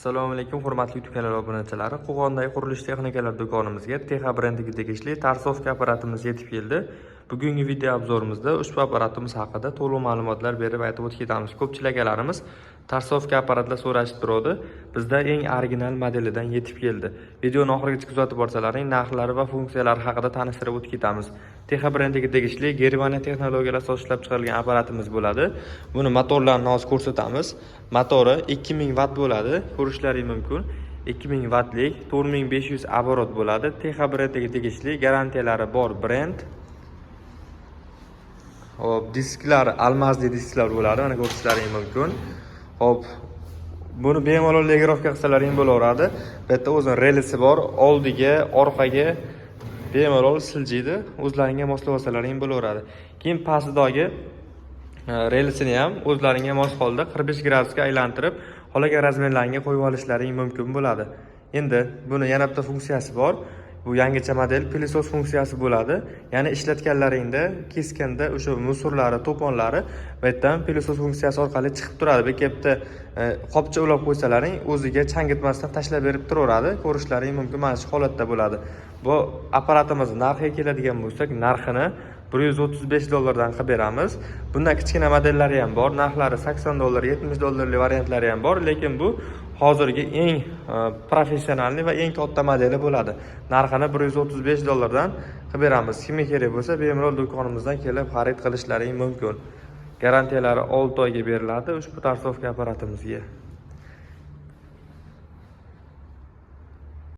Assalomu alaykum, hurmatli YouTube kanali obunachilari. Qo'qondagi qurilish texnikalar do'konimizga TH brendiga tegishli торсовка apparatimiz yetib keldi. Bugungi video обзор imizda ushbu apparatimiz haqida to'liq ma'lumotlar berib, aytib o'tib ketamiz. Ko'pchilik akalarimiz торсовка apparatlar so'rashib turadi. Bizda eng original modelidan yetib keldi. Videoni oxirigacha kuzatib borsalaring, narxlari va funksiyalari haqida tanishtirib o'tib ketamiz. TH brendiga tegishli Germaniya texnologiyalari asosida ishlab chiqarilgan apparatimiz bo'ladi. Buni motorlarini hozir ko'rsatamiz. Motori 2000 vatt bo'ladi, ko'rishlaring mumkin. 2000 vattlik, 4500 оборот bo'ladi. TH brendiga tegishli, garantiyalari bor brend. Xo'p, disklar алмазный disklar bo'ladi, mana ko'rishlaring mumkin. Xo'p, buni bemalol регулировка qilsalaring bo'laveradi. Bu yerda o'zini relsi bor, oldiga, orqaga bemalol siljiydi. O'zlaringga moslab olsalaring bo'laveradi. Keyin pastidagi relsini ham o'zlaringga mos holda 45 gradusga aylantirib, xohlagan размер laringga qo'yib olishlaring mumkin bo'ladi. Endi buni yana bitta funksiyasi bor. Bu yangicha model, пылесос funksiyasi bo'ladi. Ya'ni ishlatganlaringda, keskanda o'sha мусор lari, to'ponlari bu yerdan пылесос funksiyasi orqali chiqib turadi. Bu yerga bitta qopcha ulab qo'ysalaring, o'ziga changitmasdan tashlab berib turaveradi. Ko'rishlaring mumkin, mana shu holatda bo'ladi. Bu apparatimiz narxiga keladigan bo'lsak, narxini 135 dollardan qilib beramiz. Bundan kichkina modellari ham bor. Narxlari 80 dollar, 70 dollarlik variantlari ham bor, lekin bu hozirgi eng профессиональный va eng katta modeli bo'ladi. Narxini 135 dollardan qilib beramiz. Kimga kerak bo'lsa, bemalol do'konimizdan kelib xarid qilishlaring mumkin. Garantiyalari 6 oyga beriladi ushbu торсовка apparatimizga.